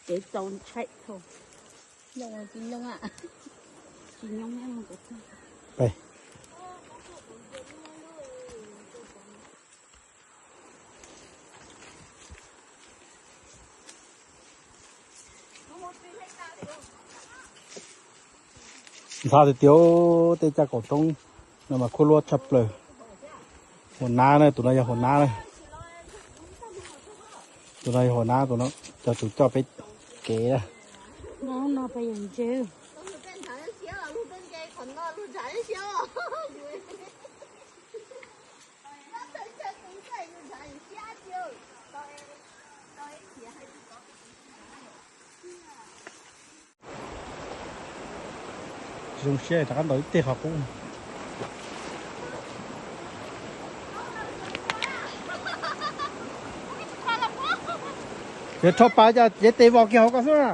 Kev txaus ntshai thaum nyooj tsis nyooj, tsis nyooj. Ntxhab tiag tiag, tej caj kaum roob no mas khuab luab tshaj plaws. Hua nab na, tus no yog hua nab na. Tus no yog hua nab, tus no cov tus coj peb kev na. Zoo siab rov qab ntaus ib teg qhov qub. Yog rho pas ces tes vos kiag hauv koj xwb na.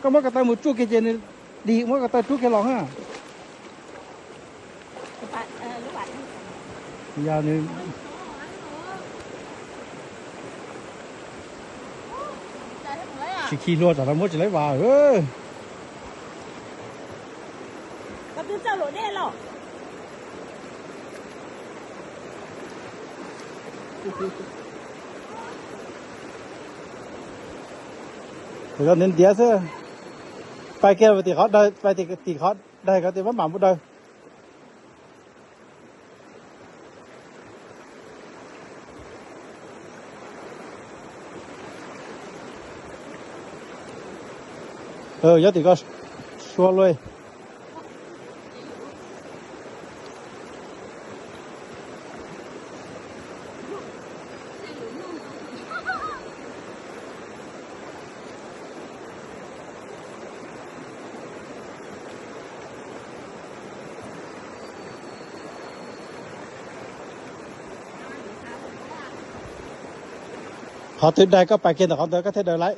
Koj muab ko taw mus tsuj kiag ces nws dim, muab ko taw rub kiag los na. Yog nws tsis khi hlua tsam no muab tsis laib vas. Kuv yog ntiav ntiav xwb. Pais kiag tim qhov daws, pais tim qhov daws ko tias maj mam mus daws. Nyob tim ko sua luaj. Qhov twg daig koj pais kiag ntawm qhov ntawd koj thiaj daws lawm.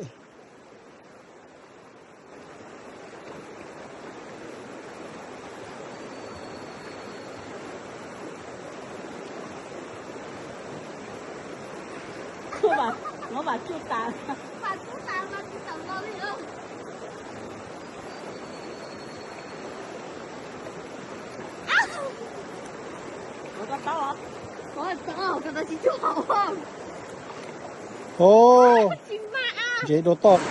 Ntsev dua toj.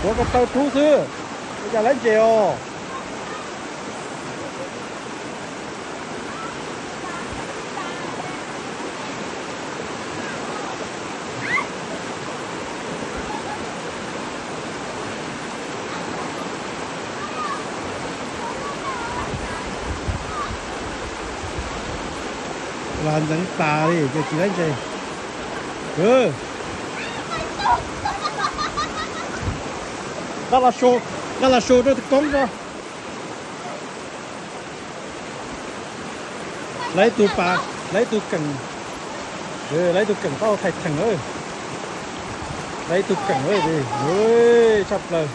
Ua ko taw rub xwb, ua cas lawv ntses os. Los ntxeev tas li ces tsis laib ntses. Nqa los su rau tus koob ko. Lawv ib tug pas, lawv ib tug keem, lawv ib tug keem tau thaij theem. Lawv ib tug keem tshaj plaws.